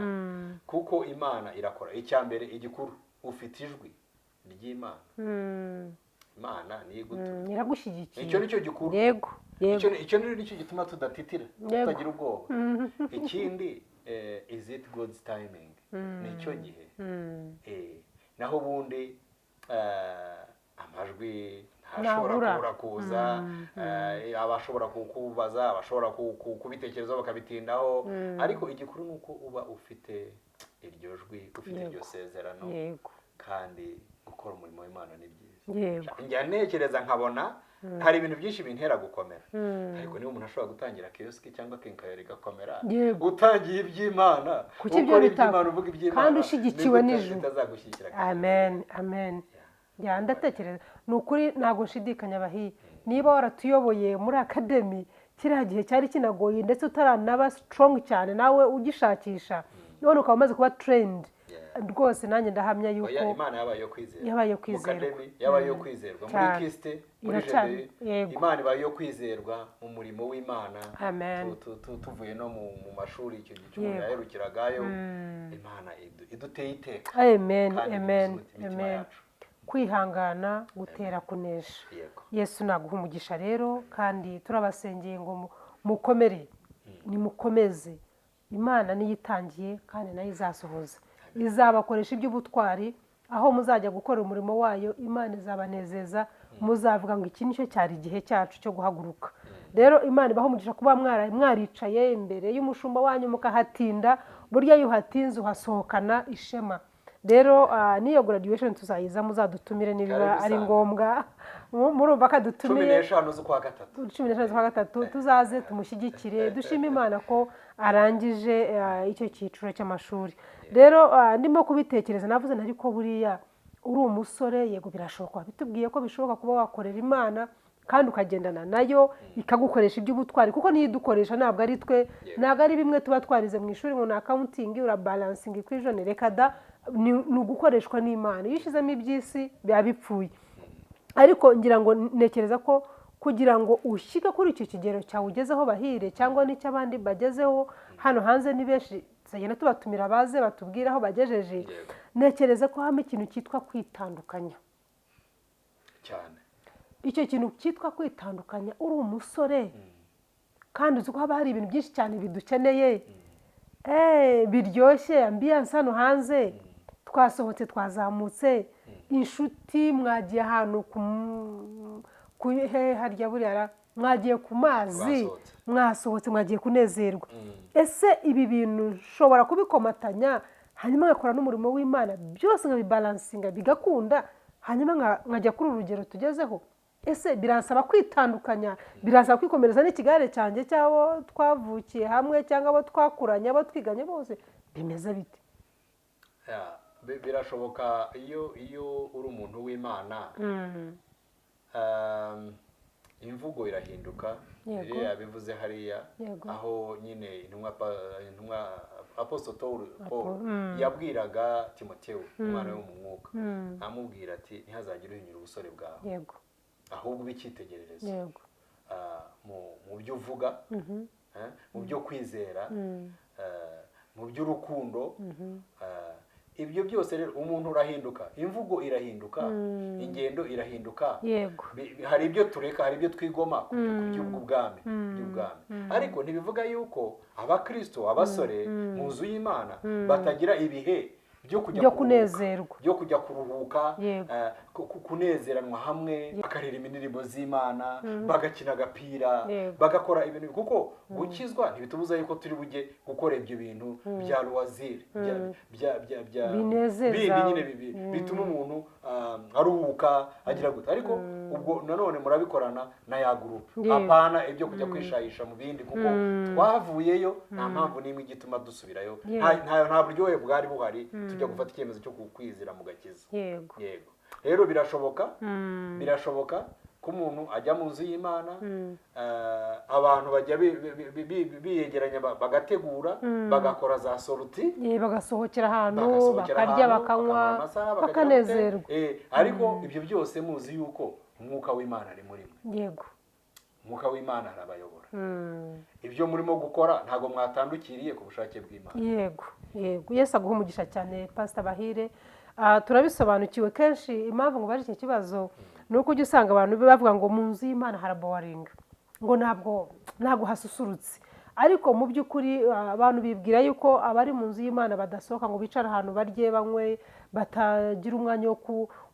kuko Imana irakora. Icya mbere igikuru, ufite ijwi ry'Imana. Imana niyo igutumye. Iragushyigikiye. Icyo nicyo gikuru. yego yego Icyo nicyo gituma tudatitira, tutagira ubwoba. Ikindi, is it God's timing? Nicyo gihe. Naho ubundi amajwi ntashobora Ntabura. kubura kuza. Abashobora kukubaza, abashobora kubitekerezaho bakabitindaho, ariko igikuru ni uko uba ufite iryo jwi, ufite iryo sezerano, kandi gukora umurimo w'Imana ni byiza. Njya ntekereza nkabona hari ibintu byinshi bintera gukomera, ariko niba umuntu ashobora gutangira kiyosiki cyangwa quincaillerie igakomera, utangiye iby'Imana, Kuki ibyo ukora iby'Imana, uvuga iby'Imana, kandi ushyigikiwe nigute n'ijuru? bitazagushyigikira? Amen, amen. Ya, ndatekereza ni ukuri, ntabwo nshidikanya. Bahiye niba waratuyoboye muri academy, kiriya gihe cyari kinagoye, ndetse utaranaba strong cyane, nawe ugishakisha, none ukaba umaze kuba trained. Rwose nanjye ndahamya yuko Oya, Imana yabaye iyo kwizerwa. Yabaye iyo Mu kwizerwa. Academy yabaye iyo kwizerwa, muri KIST, muri Iracyari. GDE, Imana ibaye iyo kwizerwa mu murimo w'Imana. Amen. Tuvuye no mu mashuri, icyo gihe cy'umuntu yaherukiragayo, Imana iduteye iteka Amen. kandi Amen. idusubiza imitima Amen. yacu. Kwihangana gutera kunesha. Yesu naguha umugisha rero, kandi turabasengeye ngo mukomere, nimukomeze. Imana niyo itangiye, kandi nayo izasohoza, izabakoresha iby'ubutwari aho muzajya gukora umurimo wayo. Imana izabanezeza, muzavuga ngo iki nicyo cyari igihe cyacu cyo guhaguruka. Rero Imana ibaha umugisha kuba mwaricaye imbere y'umushumba wanyu mukahatinda. Burya iyo uhatinze uhasohokana ishema. Rero n'iyo graduation tuzayiza, muzadutumire niba Karibu ari sana. ngombwa. Murumva ko Cumi adutumiye. n'eshanu z'ukwa gatatu. 15 z'ukwa gatatu, tuzaze tumushyigikire. Dushime Imana ko arangije icyo cyiciro cy'amashuri. Rero ndimo kubitekereza, navuze nti ariko buriya uri umusore, yego birashoboka, bitubwiye ko bishoboka kuba wakorera Imana kandi ukagendana nayo, ikagukoresha iby'ubutwari, kuko niyo idukoresha, ntabwo ari twe, ntabwo ari bimwe tuba twarize mu ishuri ngo ni accounting, urabalancinga equation. Reka da, ni ugukoreshwa n'Imana. Iyo ushyizemo iby'isi biba bipfuye. Ariko ngira ngo ntekereza ko kugira ngo ushyike kuri icyo kigero cyawe ugezeho, Bahire, cyangwa n'icy'abandi bagezeho hano hanze, ni benshi, tuzagenda tubatumira baze batubwire aho bagejeje. Ntekereza ko habamo ikintu cyitwa kwitandukanya. Cyane. Icyo kintu cyitwa kwitandukanya, uri umusore kandi uzi ko haba hari ibintu byinshi cyane bidukeneye, biryoshye, ambiance hano hanze, twasohotse, twazamutse, inshuti, mwagiye ahantu ku he harya buriya mwagiye ku mazi, Basohotse. mwasohotse, mwagiye kunezerwa. Ese ibi bintu nshobora kubikomatanya, hanyuma ngakora n'umurimo w'Imana, byose nkabibalancinga bigakunda, hanyuma nkajya kuri uru rugero tugezeho? Ese biransaba kwitandukanya, biransaba kwikomereza n'ikigare cyanjye cy'abo twavukiye hamwe, cyangwa abo twakuranye, abo twiganye bose? Bimeze bite? Ya, birashoboka iyo uri umuntu w'Imana. Imvugo irahinduka. Bibiliya yabivuze hariya, aho nyine intumwa Apostle Paul yabwiraga Timoteyo, umwana we mu mwuka, amubwira ati: "Ntihazagire uhinyura ubusore bwawe, ahubwo ube icyitegererezo mu byo uvuga, mu byo kwizera, mu by'urukundo." Ibyo byose rero, umuntu urahinduka, imvugo irahinduka, ingendo irahinduka. Hari ibyo tureka, hari ibyo twigoma ku by'ubwami, ariko ntibivuga yuko abakristo, abasore mu nzu y'Imana batagira ibihe byo kujya Byo kuruhuka, kunezerwa. byo kujya kuruhuka, kunezeranwa hamwe, bakaririmba indirimbo z'Imana, bagakina agapira, bagakora ibintu, kuko gukizwa ntibitubuza yuko turi bujye gukora ibyo bintu bya loisir, bya Binezeza. bindi nyine bituma umuntu aruhuka, agira gute. Ariko ubwo nanone murabikorana na ya groupe, apana ibyo kujya kwishayisha mu bindi, kuko twavuyeyo, nta mpamvu n'imwe igituma dusubirayo. Nta buryohe bwari buhari tujya gufata icyemezo cyo kwizira mu gakiza. Yego. Rero birashoboka, birashoboka ko umuntu ajya mu nzu y'Imana, abantu bajya biyegeranya, bagategura, bagakora za sorties, Bagasohokera ahantu, bagasohokera bakarya, ahantu, bakanywa, bakamara amasaha, bakagira bakanezerwa. gute? Ariko ibyo byose muzi yuko Umwuka w'Imana ari muri mwe. Umwuka w'Imana arabayobora. Ibyo murimo gukora ntabwo mwatandukiriye ku bushake bw'Imana. Yego, Yesu aguha umugisha cyane, Pasita Bahire. Turabisobanukiwe. Kenshi impamvu ngo baje iki kibazo ni uko ujya usanga abantu bavuga ngo mu nzu y'Imana haraboringa, ngo ntabwo hasusurutse. Ariko mu by'ukuri, abantu bibwira yuko abari mu nzu y'Imana badasohoka ngo bicare ahantu barye, banywe, batagira umwanya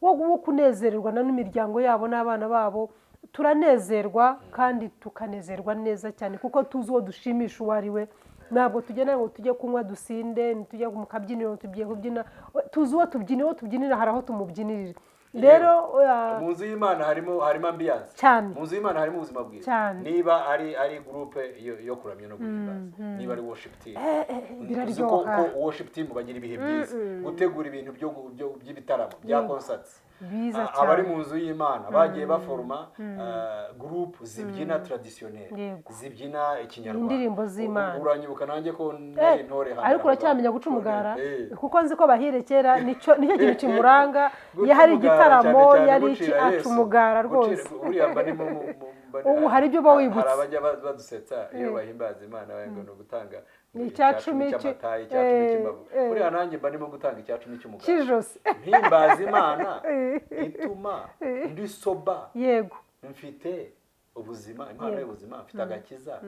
wo kunezererwa n'imiryango yabo n'abana babo. Turanezerwa kandi tukanezerwa neza cyane, kuko tuzi uwo dushimisha uwo ari we. Ntabwo tugenda ngo tujye kunywa dusinde, ntitujye mu kabyiniro tugiye kubyina. Tuzi uwo tubyina, uwo tubyinira hari aho tumubyinirira. Rero Mu nzu y'Imana harimo ambiance. Cyane. Mu nzu y'Imana harimo ubuzima bwiza. Cyane. Niba ari groupe yo kuramya no guhimbaza, niba ari worship team, uzi ko Biraryoha. ko worship team bagira ibihe byiza, gutegura ibintu by'ibitaramo bya concerts. Biza Abari cyane. mu nzu y'Imana bagiye baforoma group zibyina traditionnel, zibyina ikinyarwanda, Indirimbo z'Imana. Uranyibuka nanjye ko nari intore hano. Ariko uracyamenya guca umugara? Eh. Kuko nzi ko Bahire kera nicyo kintu kimuranga. Guca Iyo hari umugara igitaramo, cyane cyane yari iki, gucira aca Yesu. umugara rwose. Buriya mba ndimo Ubu hari ibyo uba wibutse. Hari abajya badusetsa iyo bahimbaza Imana, ngo ni ugutanga Ni 10% cy'amata, 10% cy'imbavu. Buriya nanjye mba ndimo gutanga 10% cy'umugara Cy'ijosi. mpimbaza Imana, ituma ndi sober. Mfite ubuzima, impano y'ubuzima, mfite agakiza,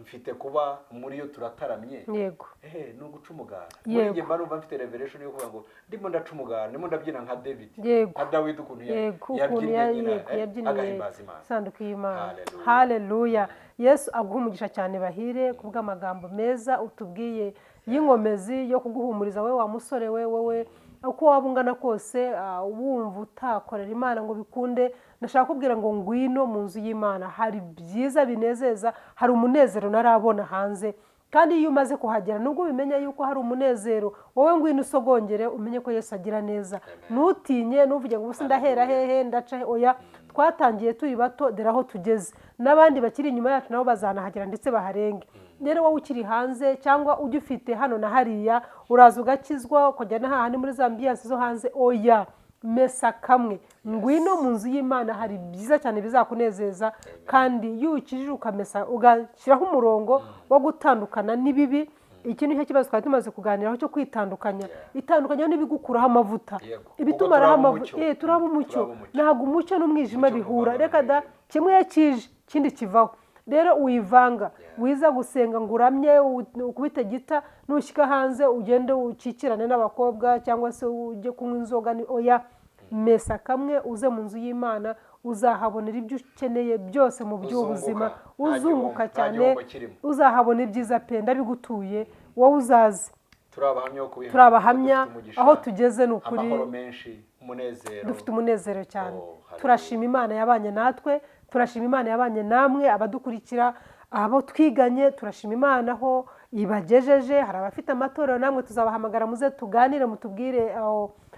mfite kuba muri yo, turataramye. Ni uguca umugara. Muri njye mba numva mfite revelation yo kuvuga ngo ndimo ndaca umugara, ndimo ndabyina nka David, nka Dawidi ukuntu Ukuntu yabyinnye nyina, yabyiniye agahimbaza Imana. Isanduku y'Imana. Hallelujah. Haleluya! Yesu aguha umugisha cyane, Bahire, kubw'amagambo meza utubwiye y'inkomezi yo kuguhumuriza, wowe wa musore we, wowe uko waba ungana kose, wumva utakorera Imana ngo bikunde. Ndashaka kubwira ngo ngwino mu nzu y'Imana, hari byiza binezeza, hari umunezero ntarabona hanze. Kandi iyo umaze kuhagera nubwo ubimenya yuko hari umunezero, wowe ngwino usogongere, umenye ko Yesu agira neza. Ntutinye, ntuvuge ngo ubuse ndahera hehe, ndaca he? Oya, twatangiye turi bato, dore aho tugeze, n'abandi bakiri inyuma yacu nabo bazanahagera ndetse baharenge. Rero wowe ukiri hanze cyangwa ugifite hano na hariya, uraza ugakizwa ukajya na hahandi muri za ambiance zo hanze, oya, mesa kamwe, ngwino mu nzu y'Imana, hari byiza cyane bizakunezeza. Kandi iyo ukijije ukamesa, ugashyiraho umurongo wo gutandukana n'ibibi, iki nicyo kibazo twari tumaze kuganiraho cyo kwitandukanya. Itandukanya n'ibigukuraho amavuta, ibitumaraho Ubwo turaba amavuta. umucyo. Turaba umucyo. Turaba umucyo. Ntabwo umucyo n'umwijima Umucyo bihura. ntuvanga Reka da. n'umwijima. Kimwe iyo kije ikindi kivaho. Rero uyivanga, wiza gusenga ngo uramye, ukubite gita, nushyika hanze ugende ukikirane n'abakobwa cyangwa se ujye kunywa inzoga, ni oya. Mesa kamwe, uze mu nzu y'Imana, uzahabonera ibyo ukeneye byose mu by'ubuzima. Uzunguka. Nta Uzunguka gihombo, nta cyane. gihombo kirimo. Uzahabona ibyiza pe, ndabigutuye, wowe uzaze. Turi abahamya bo kubihamya. Turi abahamya. Dufite umugisha, Aho tugeze ni ukuri. amahoro menshi, umunezero. Dufite umunezero cyane. Oh, hallelujah. Turashima Imana yabanye natwe, turashima Imana yabanye namwe abadukurikira, abo twiganye, turashima Imana aho ibagejeje. Hari abafite amatorero, namwe tuzabahamagara muze tuganire, mutubwire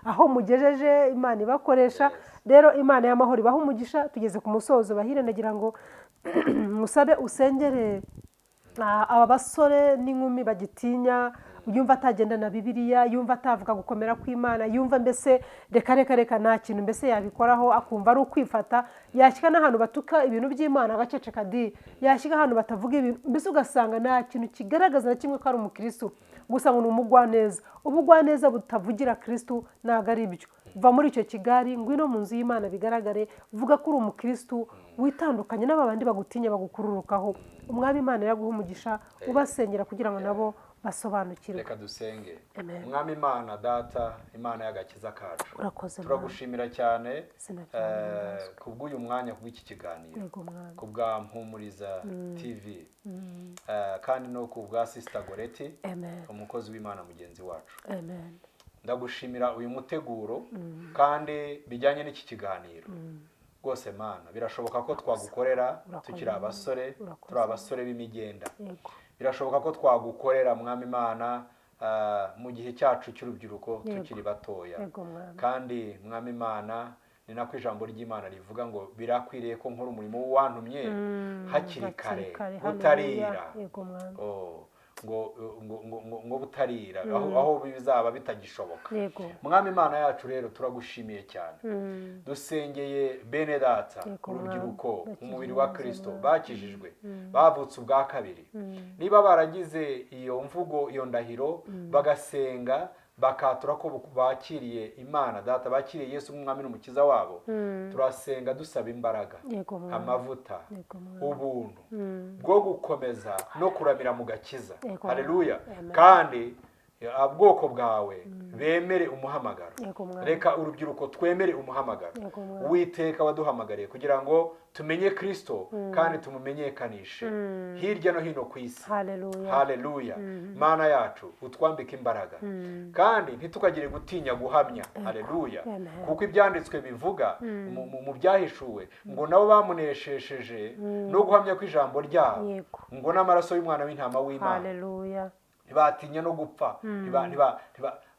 aho mugejeje Imana ibakoresha. Rero Imana y'amahoro ibaha umugisha. Tugeze ku musozo. Bahire, ndagira ngo musabe usengere aba basore n'inkumi bagitinya, yumva atagenda na Bibiliya, yumva atavuga gukomera kw'Imana, yumva mbese reka reka reka, nta kintu mbese yabikoraho, akumva ari ukwifata, yashyika n'ahantu batuka ibintu by'Imana agaceceka di, yashyika ahantu batavuga ibintu, mbese ugasanga nta kintu kigaragaza na kimwe ko ari umukirisitu, gusa ngo ni umugwaneza. Ubugwaneza butavugira Kirisitu ntabwo ari byo. Va muri icyo kigari, ngwino mu nzu y'Imana bigaragare, vuga ko uri umukirisitu, witandukanye n'aba bandi bagutinya, bagukururukaho. Umwami Imana yaguha umugisha, ubasengera kugira ngo nabo basobanukirwe. Reka dusenge. Amen. Umwami Imana Data, Imana y'agakiza kacu, Urakoze, Mwami. turagushimira cyane Izina ryawe kubw'uyu mwanya, kubw'iki kiganiro, Yego, Mwami. kubwa Mpumuriza TV, kandi no ku bwa Sister Goreti, Amen. umukozi w'Imana mugenzi wacu. Amen. Ndagushimira uyu muteguro kandi bijyanye n'iki kiganiro. Rwose Mana, birashoboka ko twagukorera Urakoze. tukiri abasore, Urakoze. turi abasore b'imigenda. Birashoboka ko twagukorera, Mwami Imana. mu gihe cyacu cy'urubyiruko tukiri batoya. Yego Mwami. Kandi Mwami Imana, ni nako ijambo ry'Imana rivuga ngo birakwiriye ko nkora umurimo w'uwantumye hakiri kare, butarira. Haleluya. Yego Mwami. Oh, ngo ngo ngo ngo, ngo butarira, aho bizaba bitagishoboka. Yego. Mwami Imana yacu rero, turagushimiye cyane. Dusengeye bene data, Yego, urubyiruko, Mwami. umubiri wa Bakijijwe, Kristo, Mwami. bakijijwe, bavutse ubwa kabiri. Niba baragize iyo mvugo, iyo ndahiro, bagasenga, bakatura ko bakiriye Imana Data, bakiriye Yesu nk'Umwami n'Umukiza wabo, turasenga dusaba imbaraga, Yego Mwami. amavuta, Yego Mwami. ubuntu bwo gukomeza no kuramira mu gakiza. Yego. Haleluya. Amen. Kandi bwoko bwawe bemere umuhamagaro. Yego Mwami. Reka urubyiruko twemere umuhamagaro Yego Mwami. Uwiteka waduhamagariye kugira ngo tumenye Kristo kandi tumumenyekanishe hirya no hino ku isi. Haleluya. Haleluya. Mana yacu, utwambike imbaraga kandi ntitukagire gutinya guhamya. Haleluya. Amen. Kuko ibyanditswe bivuga mu byahishuwe ngo nabo bamuneshesheje no guhamya kw'ijambo ryabo, Yego. ngo n'amaraso y'umwana w'intama w'Imana. Haleluya. Ntibatinya no gupfa,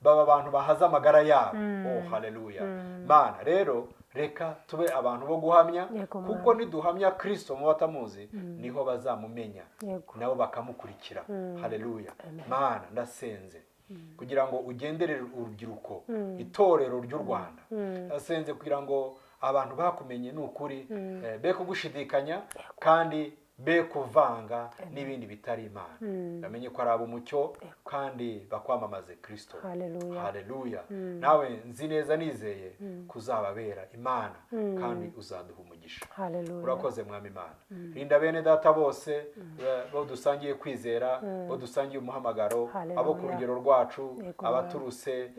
baba abantu bahaza amagara yabo. Oh, haleluya. Mana rero, reka tube abantu bo guhamya, Yego, Mwami. kuko niduhamya Kristo mu batamuzi, niho bazamumenya, Yego. nabo bakamukurikira. Haleluya. Mana, ndasenze kugira ngo ugenderere urubyiruko, itorero ry'u Rwanda. Ndasenze kugira ngo abantu bakumenye ni ukuri, be kugushidikanya kandi be kuvanga n'ibindi bitari Imana, bamenye ko ari ab'umucyo kandi bakwamamaze Kristo. Haleluya. Haleluya. Nawe nzi neza, nizeye kuzababera Imana kandi uzaduha umugisha. Haleluya. Urakoze Mwami Imana. Rinda bene data bose, bo dusangiye kwizera, bo dusangiye umuhamagaro, Haleluya. abo ku rugero rwacu, Yego, abaturuse,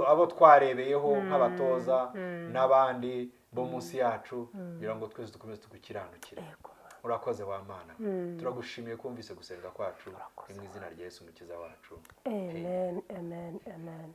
abo twarebeyeho nk'abatoza n'abandi bo munsi yacu, kugira ngo twese dukomeze tugukiranukire. Yego Mwami. Urakoze wa Mana, turagushimiye kumvise gusenga kwacu. Ni mu izina rya Yesu Umukiza wacu. Amen, amen, amen.